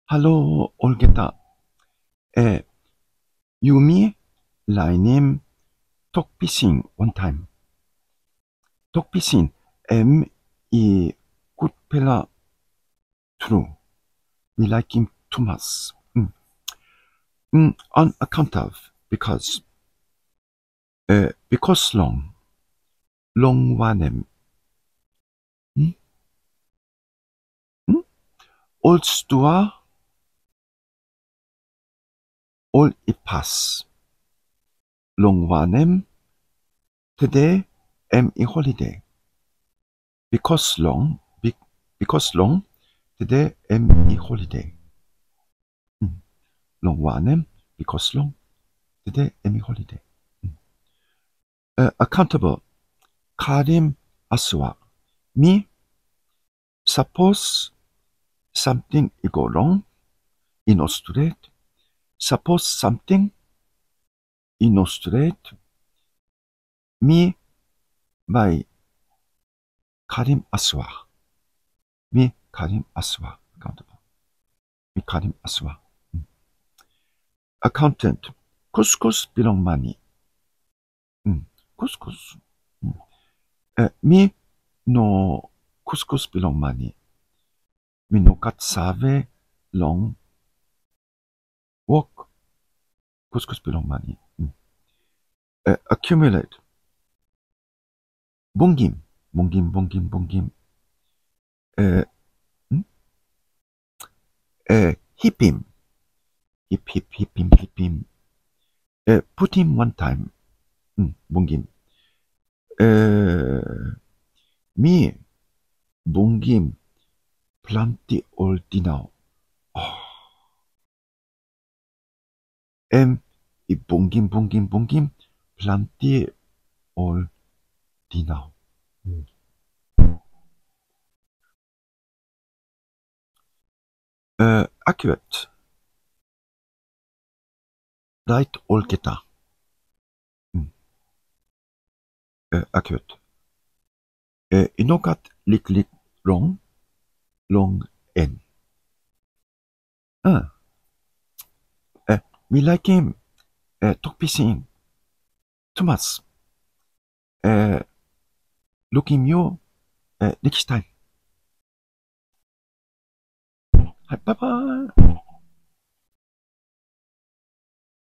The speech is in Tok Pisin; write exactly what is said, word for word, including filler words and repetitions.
Halo olgeta. E, yumi lainim tok pisin wantaim. Tok pisin em i gutpela tru. Mi laikim tumas. Mm. Mm, on account of, because. E, because long. Long wanem? Hmm? Hmm? Ol stua, ol i pas. Long wanem? Tede em i holiday. Because long, because long, tede em i holiday. Hmm. Long wanem? Because long, tede em i holiday. Hmm. Uh, accountable, karim asua. Mi, sapos samting i go rong, i no stret, sapos samting i no stret, mi bai karim asua. Mi karim asua, accountable. Mi karim asua. Hmm. Accountant, kuskus bilong mani. Hmm. Kuskus. Hmm. E, mi no kuskus bilong mani. Mi no gat save long wok kuskus bilong mani. Hmm. E, accumulate. Bungim, bungim, bungim, bungim. E, hmm? E, hipim. Hip, hip, hipim, hipim. E, putim wantaim. Hmm, bungim. E, mi bungim planti ol dinau. Oh. Em i bungim, bungim, bungim planti ol dinau. Hmm. E, accurate. Rait olgeta. Hmm. E, accurate. E, i no gat liklik rong long en. Ah. E, mi laikim, e, tok pisin tumas. E, lukim yu, e, next time. Hai, bye bye.